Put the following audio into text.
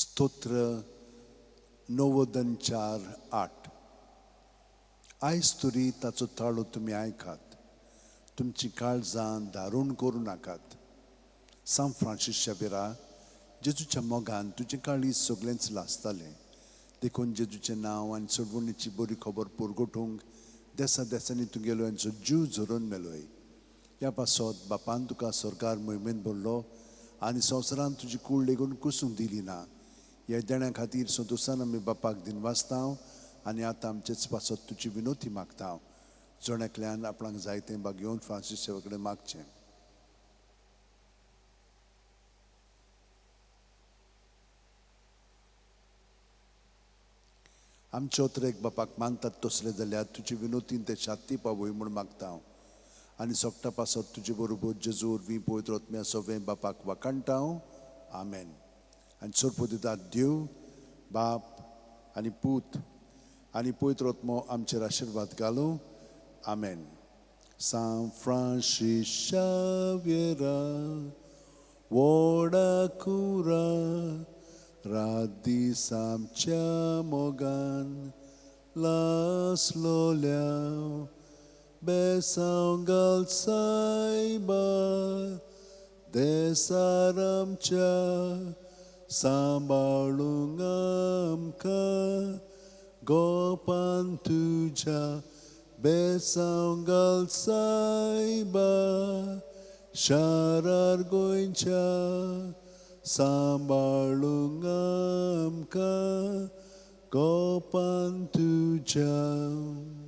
स्तोत्र 94 8. आयज तरी ताचो ताळो तुमी आयकात, तुमचीं काळजां दारूण करूं नाकात. सां फ्रांसीस शावेरा, जेजूच्या मोगान तुजें काळीज सगळेंच लासतालें, देखून जेजूचें नांव आनी सोडवणीची बरी खबर पुरगोटूंक देसा देसांनी तुगेलो यांचो जीव झरोवन मेलोय. ह्या पासत बापान तुका सरकार मोहिमेंत भरलो आनी संवसारान तुजी कूड लेगून कुसूंक दिली ना. ह्या देण्या खातीर संतोशान आमी बापाक दिनवासता आनी आतां आमचेच पासत तुजी विनोती मागता. जण एकल्यान आपणाक जाय तें बागेवन फ्रांसीस सेवे कडेन मागचें. आमचे अत्रेक बापाक मानतात तसले जाल्यार तुजे विनोतीन ते शाती पावय म्हूण मागता आनी सोगटा पासत तुजे बरोबर जेजू वरवीं पवित्र आत्म्या सगळें बापाक वाखाणटा. आमेन. आनी सोरपो दितात देव बाप आनी पूत आनी पवित्र आत्मो आमचेर आशिर्वाद घालूं. आमेन. सां फ्रांसीस शाव्येरा व्हडा कुरा रात दीस आमच्या मोगान लासलोल्या बेसांव घाल सायबा देसार आमच्या सांबाळूंक आमकां गोपान तुज्या बेसांव घाल सायबा शारार गोंयच्या सांबाळूंक आमकां गोपान तुज्या.